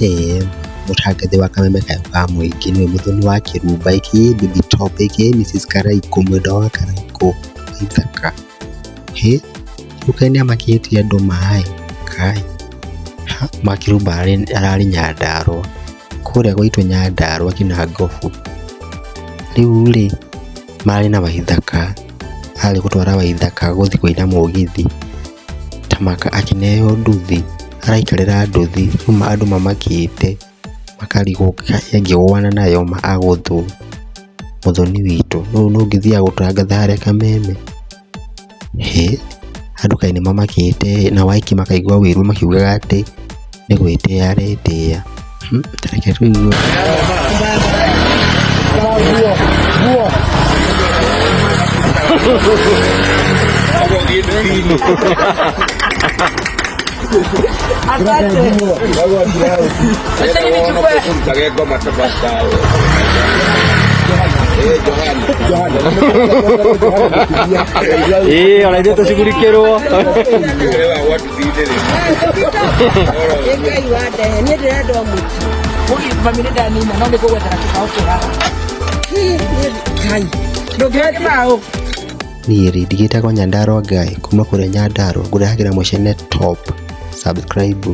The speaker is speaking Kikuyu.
Hĩ, mũtangathi wa Kameme Kayũ ka Mũingĩ nĩwe Mũthoni wa Kĩrumba aka Baby Top aka Mrs Karaikũ mwendwa wa Karaikũ Waithaka. Hĩ, rĩu kaĩ nĩamakĩtie andũ maĩ kai. Ha, Makĩrumba ararĩ Nyandarũa, kũrĩa gwitũ Nyandarũa Kinangobu. Rĩu rĩ, mararĩ na Waithaka, arĩ gũtwara Waithaka gũthiĩ kũina mũgithi. Tamaka akĩneo nduthi, araikarĩra nduthi, rĩu andũ mamakĩte makarigwo angĩgũana nayo ma agũthwo. Mũthoni witũ, nũũ ũngĩthiaga gũtangatha harĩa Kameme? Hĩ, andũ kaĩ nĩ mamakĩte na Waiki makaigua ũiru makiugaga atĩ nĩ gwĩtĩa aretĩa. Ta reke tũigue. Asante. Acha nichukue. Ĩĩ ona ithuĩ tũcugurikĩrwo. Ngai wa ndehe niĩ ndĩrenda o mũtu. Mami nĩ ndanina no nĩ ngũgwethera kĩbaũ kĩega. Ngai. Ndũngĩhe kĩbaũ. Niĩ rĩ ndigĩtagwo Nyandarua Guy kuma kũrĩa Nyandarua ngũrehagĩra mũcene top subscribe.